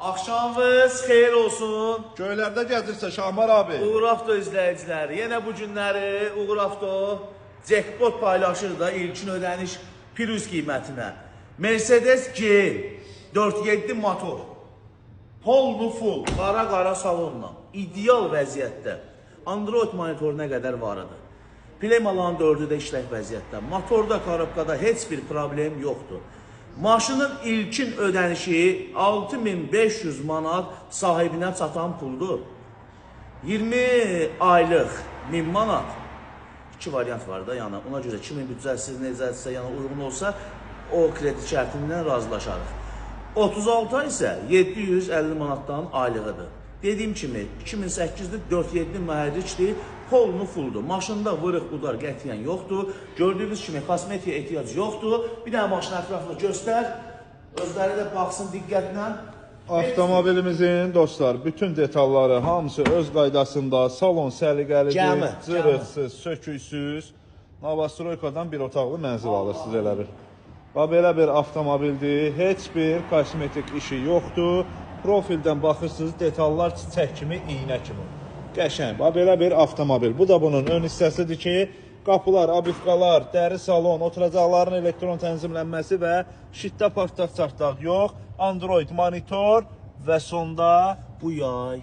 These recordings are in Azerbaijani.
Axşamınız xeyir olsun. Göylərdə gəzirsə Şahmar abi. Uğur Avto izləyiciləri, yenə bu günləri Uğur Avto jackpot paylaşır da ilkin ödəniş plus qiymətinə. Mercedes G 4.7 motor. Polnu full, qara-qara salonla, ideal vəziyyətdə. Android monitoruna qədər var idi. Plemaların dördü də işlək vəziyyətdə. Motorda, korobkada heç bir problem yoxdur. Maşının ilkin ödənişi 6500 manat sahibinə çatan puldur. 20 aylıq 1000 manat. İki variant var da, yəni ona görə kimin büdcəsi necədirsə, yəni uyğun olsa o kredi şərtindən razılaşarıq. 36 ay isə 750 manatdan aylığıdır. Dediyim kimi 2008-dir, 4.7 mühərrikdir, polnu fulldur. Maşında vırıq udar qətiyyən yoxdur. Gördüyünüz kimi kosmetiyə ehtiyac yoxdur. Bir dənə maşını ətraflı göstər. Özləri də baxsın diqqətlə. Avtomobilimizin dostlar bütün detalları hamısı öz qaydasında, salon səliqəlidir, Gəmi, cırıqsız, söküksüz. Novastroykadan bir otaqlı mənzil alırsınız elə bir. Bax belə bir avtomobildir, heç bir kosmetik işi yoxdur. Profildən baxırsınız, detallar çiçək kimi, iynə kimi. Qəşəng. Bax belə bir avtomobil. Bu da bunun ön hissəsidir ki, qapılar, abifkalar, dəri salon, oturacaqların elektron tənzimlənməsi və şitdə partaq çartdaq yox, Android monitor və sonda Bu yay,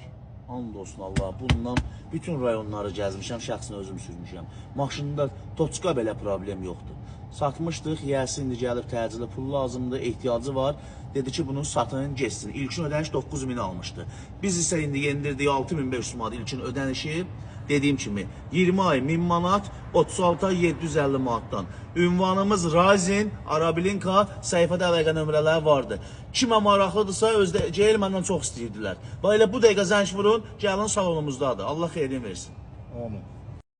and olsun Allah, bundan bütün rayonları gəzmişəm, şəxsən özüm sürmüşəm. Maşında toçka belə problem yoxdur. Satmışdıq, yiyəsi indi gəlib təcili pul lazımdır, ehtiyacı var. Dedi ki, bunu satın, getsin. İlkin ödəniş 9000 almışdı. Biz isə indi yendirdik 6500 manat ilkin ödənişi. Dediyim kimi 20 ay 1000 manat, 36 ay 750 manatdan. Ünvanımız Razin, Arabilinka, səhifədə əlaqə nömrələri vardı. Kimə maraqlıdırsa özdə GL məndən çox istəyirdilər. Bax elə bu dəqiqə zəng vurun, gəlin salonumuzdadır. Allah xeyrini versin. Amin.